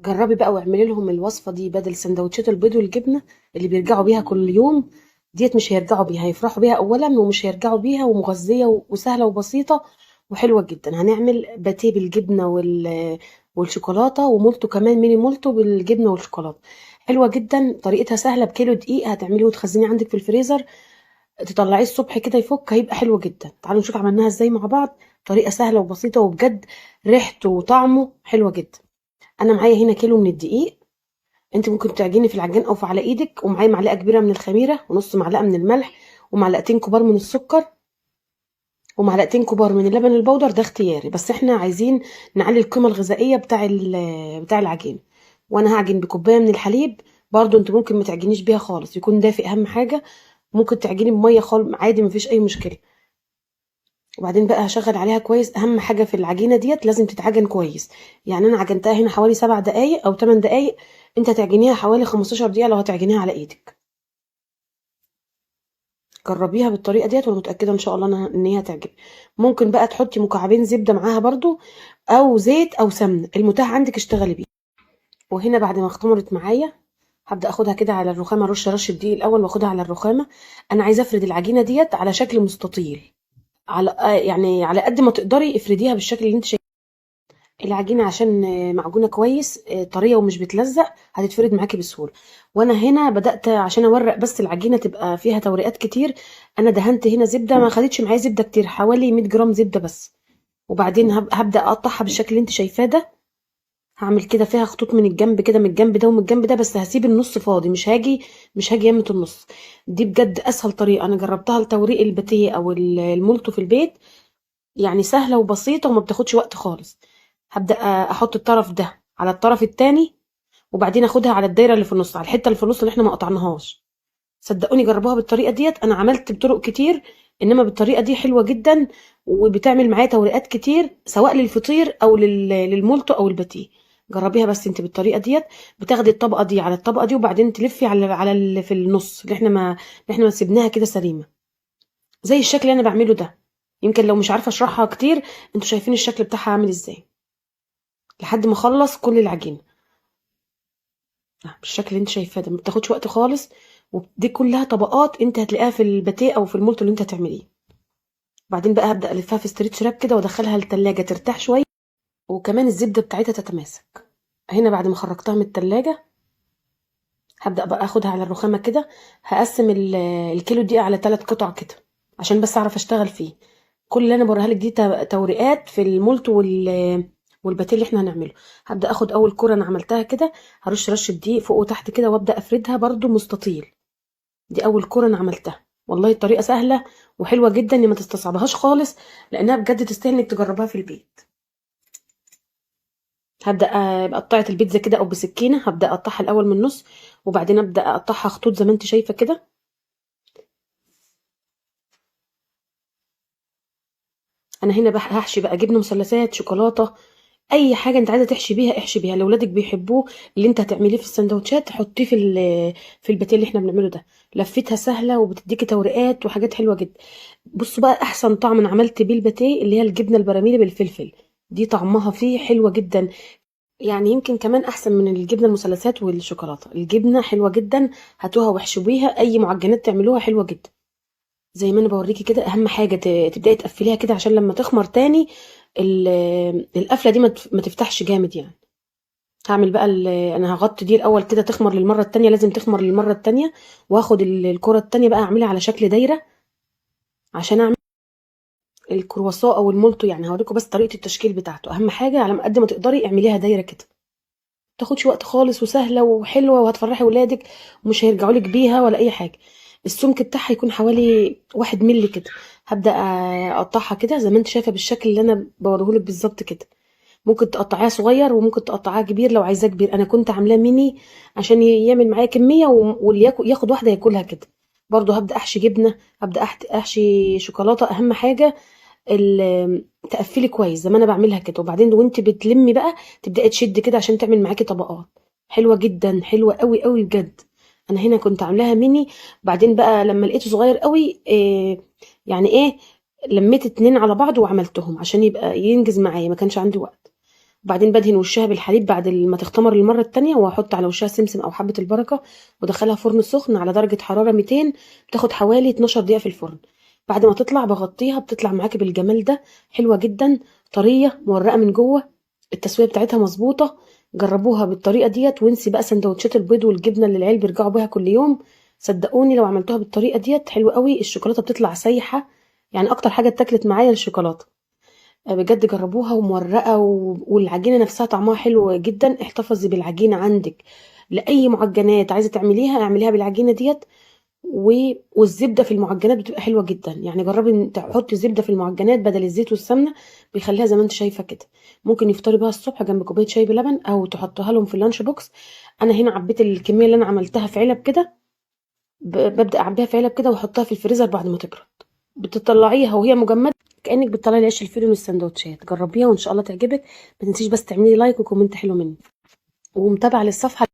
جربي بقى واعملي لهم الوصفة دي بدل سندوتشات البيض والجبنة اللي بيرجعوا بيها كل يوم ديت. مش هيرجعوا بيها، هيفرحوا بيها أولا ومش هيرجعوا بيها، ومغذية وسهلة وبسيطة وحلوة جدا. هنعمل باتيه بالجبنة والشوكولاتة، ومولتو كمان، ميني مولتو بالجبنة والشوكولاتة، حلوة جدا. طريقتها سهلة، بكيلو دقيق هتعمليه وتخزنيه عندك في الفريزر، تطلعيه الصبح كده يفك، هيبقى حلو جدا. تعالوا نشوف عملناها ازاي مع بعض، طريقة سهلة وبسيطة وبجد ريحته وطعمه حلوة جدا. انا معايا هنا كيلو من الدقيق، انت ممكن تعجني في العجان او في على ايدك، ومعايا معلقه كبيرة من الخميره ونص معلقه من الملح ومعلقتين كبار من السكر ومعلقتين كبار من اللبن البودر، ده اختياري بس احنا عايزين نعلي القيمة الغذائية بتاع العجين. وانا هعجن بكوبايه من الحليب، برضو انت ممكن ما تعجنيش بيها خالص، يكون دافئ اهم حاجة، ممكن تعجني بميه خالص عادي مفيش اي مشكلة. وبعدين بقى هشغل عليها كويس، اهم حاجة في العجينة ديت لازم تتعجن كويس، يعني انا عجنتها هنا حوالي 7 دقايق او 8 دقايق، انت هتعجنيها حوالي 15 دقيقة لو هتعجنيها على ايدك. جربيها بالطريقة ديت وانا متاكدة ان شاء الله ان هي هتعجبك. ممكن بقى تحطي مكعبين زبدة معاها برضو، او زيت او سمنه، المتاح عندك اشتغلي بيه. وهنا بعد ما اختمرت معايا هبدا اخدها كده على الرخامه، رش رشه دقيق الاول واخدها على الرخامه. انا عايزه افرد العجينة ديت على شكل مستطيل، على قد ما تقدري افرديها بالشكل اللي انت شايفاه. العجينة عشان معجونه كويس، طرية ومش بتلزق، هتتفرد معاكي بسهولة. وانا هنا بدات عشان اورق بس العجينة تبقى فيها توريقات كتير، انا دهنت هنا زبدة، ما خدتش معايا زبدة كتير، حوالي 100 جرام زبدة بس. وبعدين هبدا اقطعها بالشكل اللي انت شايفاه ده، هعمل كده فيها خطوط من الجنب كده، من الجنب ده ومن الجنب ده، بس هسيب النص فاضي، مش هاجي يمة النص. دي بجد اسهل طريقه انا جربتها لتوريق الباتيه او المولتو في البيت، سهلة وبسيطة وما بتاخدش وقت خالص. هبدا احط الطرف ده على الطرف التاني، وبعدين اخدها على الدايرة اللي في النص، على الحتة اللي في النص اللي احنا ما قطعناهاش. صدقوني جربوها بالطريقة ديت، انا عملت بطرق كتير انما بالطريقة دي حلوة جدا، وبتعمل معايا توريقات كتير سواء للفطير او للمولتو او الباتيه. جربيها بس انت بالطريقة ديت، بتاخدي الطبقة دي على الطبقة دي، وبعدين تلفي على اللي في النص اللي احنا ما سيبناها كده سليمة، زي الشكل اللي انا بعمله ده. يمكن لو مش عارفه اشرحها كتير انتوا شايفين الشكل بتاعها عامل ازاي، لحد ما اخلص كل العجينة بالشكل اللي انت شايفاه ده. ما بتاخدش وقت خالص، ودي كلها طبقات انت هتلاقيها في الباتيه او في المولتو اللي انت هتعمليه. بعدين بقى هبدا الفها في stretch wrap كده وادخلها التلاجة ترتاح شوية، وكمان الزبدة بتاعتها تتماسك. هنا بعد ما خرجتها من التلاجة هبدا بقى اخدها على الرخامه كده، هقسم الكيلو دقيق على 3 قطع كده عشان بس اعرف اشتغل فيه. كل اللي انا بوريها لك دي توريقات في المولتو والباتيه اللي احنا هنعمله. هبدا اخد اول كره انا عملتها كده، هرش رشه دقيق فوق وتحت كده، وابدا افردها برده مستطيل. دي اول كره انا عملتها. والله الطريقة سهلة وحلوه جدا، ما تستصعبهاش خالص، لانها بجد تستاهل انك تجربها في البيت. هبدا بقطعه البيتزا كده او بسكينة، هبدا اقطعها الاول من النص، وبعدين ابدا اقطعها خطوط زي ما انت شايفه كده. انا هنا هحشي بقى جبنه مثلثات، شوكولاتة، اي حاجة انت عايزه تحشي بيها احشي بيها، لو ولادك بيحبوه اللي انت هتعمليه في السندوتشات حطيه في الباتيه اللي احنا بنعمله ده. لفتها سهلة وبتديكي توريقات وحاجات حلوة جدا. بصوا بقى احسن طعم انا عملت بيه الباتيه اللي هي الجبنة البراميلي بالفلفل، دي طعمها فيه حلوة جدا، يمكن كمان احسن من الجبنة المثلثات والشوكولاته. الجبنة حلوة جدا، هاتوها واحشويها، اي معجنات تعملوها حلوة جدا زي ما انا بوريكي كده. اهم حاجة تبداي تقفليها كده عشان لما تخمر تاني القفله دي ما تفتحش جامد. هعمل بقى انا هغطي دي الاول كده تخمر للمرة التانية، لازم تخمر للمرة التانية، واخد الكره التانية بقى اعملها على شكل دايرة عشان اعمل الكرواسون او المولتو. هوريكم بس طريقه التشكيل بتاعته. اهم حاجة على قد ما تقدري اعمليها دايرة كده، تاخدش وقت خالص، وسهلة وحلوه، وهتفرحي ولادك ومش هيرجعوا لك بيها ولا اي حاجة. السمك بتاعها يكون حوالي 1 مللي كده. هبدا اقطعها كده زي ما انت شايفه بالشكل اللي انا بوريهولك بالظبط كده. ممكن تقطعيها صغير وممكن تقطعيها كبير لو عايزاه كبير. انا كنت عاملاه ميني عشان يعمل معايا كمية، واللي ياخد واحدة ياكلها كده. برضو هبدا احشي جبنه، هبدا احشي شوكولاتة. اهم حاجة تقفلي كويس زي ما انا بعملها كده، وبعدين وانت بتلمي بقى تبداي تشد كده عشان تعمل معاكي طبقات حلوة جدا، حلوة قوي قوي بجد. انا هنا كنت عاملاها ميني، بعدين بقى لما لقيته صغير قوي، لميت 2 على بعض وعملتهم عشان يبقى ينجز معايا، ما كانش عندي وقت. وبعدين بدهن وشها بالحليب بعد ما تختمر المرة التانية، واحط على وشها سمسم او حبه البركة، وادخلها فرن سخن على درجه حرارة 200. بتاخد حوالي 12 دقيقة في الفرن. بعد ما تطلع بغطيها، بتطلع معاكي بالجمال ده، حلوة جدا، طرية مورقه من جوه، التسوية بتاعتها مظبوطة. جربوها بالطريقة ديت، وانسي بقى سندوتشات البيض والجبنه اللي العيال بيرجعوا بيها كل يوم. صدقوني لو عملتوها بالطريقة ديت حلوة قوي، الشوكولاتة بتطلع سايحه، يعني اكتر حاجة اتاكلت معايا الشوكولاتة. بجد جربوها، ومورقه والعجينه نفسها طعمها حلو جدا. احتفظي بالعجينه عندك لاي معجنات عايزه تعمليها، اعمليها بالعجينه ديت. والزبده في المعجنات بتبقى حلوة جدا، يعني جربي ان تحطي زبدة في المعجنات بدل الزيت والسمنه، بيخليها زي ما انت شايفه كده. ممكن يفطري بيها الصبح جنب كوباية شاي بلبن، او تحطها لهم في ال lunch box. انا هنا عبيت الكمية اللي انا عملتها في علب كده، ببدا اعبيها في علب كده واحطها في الفريزر. بعد ما تبرد بتطلعيها وهي مجمده، كانك بتطلعي العيش الفينو من السندوتشات. جربيها وان شاء الله تعجبك. ما تنسيش بس تعملي like و comment حلو مني، ومتابعة للصفحه.